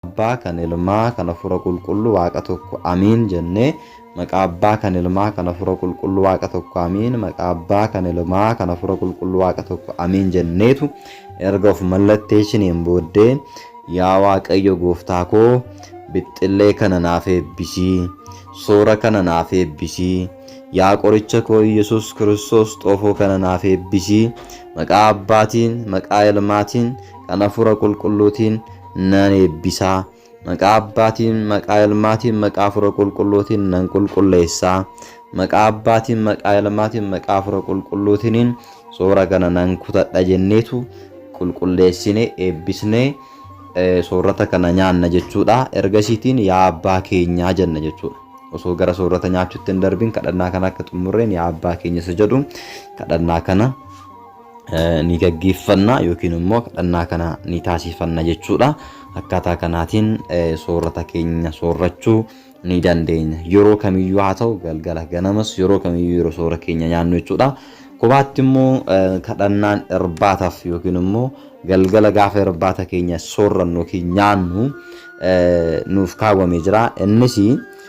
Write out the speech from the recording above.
Abbaa kan Ilmaa kan Hafuura Qulqulluu Waaqa tokko Amiin jennee, maqaa Abbaa kan Ilmaa kan Hafuura Qulqulluu Waaqa tokko Amiin, maqaa Abbaa kan Ilmaa kan Hafuura Qulqulluu Waaqa tokko Amiin jenneetu erga of mallatteessineen booddee, Yaa Waaqayyo gooftaa koo, bixxillee kana naaf eebbisi, soora kana naaf eebbisi, yaa qoricha koo Iyyasuus Kiristoos xoofoo kana naaf eebbisi, maqaa Abbaatiin, maqaa Ilmaatiin, kan Hafuura Qulqulluutiin nan eebbisa. Maqaa Abbaatiin, maqaa Ilmaatiin, maqaa Hafuura Qulqulluutiin nan qulqulleessa. Maqaa Abbaatiin, maqaa Ilmaatiin, maqaa Hafuura Qulqulluutiiniin soora kana nan kutadha jenneetu qulqulleessine, eebbisnee soorata kana nyaanna jechuudha. Ergasiitiin yaa Abbaa keenyaa jenna jechuudha. Osoo gara soorata nyaachuutti hin darbin kadhannaa kana akka xumurreen yaa Abbaa keenya isa jedhu kadhannaa kana ni gaggeeffanna yookiin immoo kadhannaa kana ni taasifanna jechuudha. Akkaataa kanaatiin soorata keenya soorrachuu ni dandeenya. Yeroo kamiyyuu haa ta'u, galgala ganamas, yeroo kamiyyuu yeroo soora keenya nyaannu jechuudha. Kophaatti immoo kadhannaan irbaataaf yookiin immoo galgala gaafa irbaata keenya soorrannu yookiin nyaannu nuuf kaawwamee jira. Innis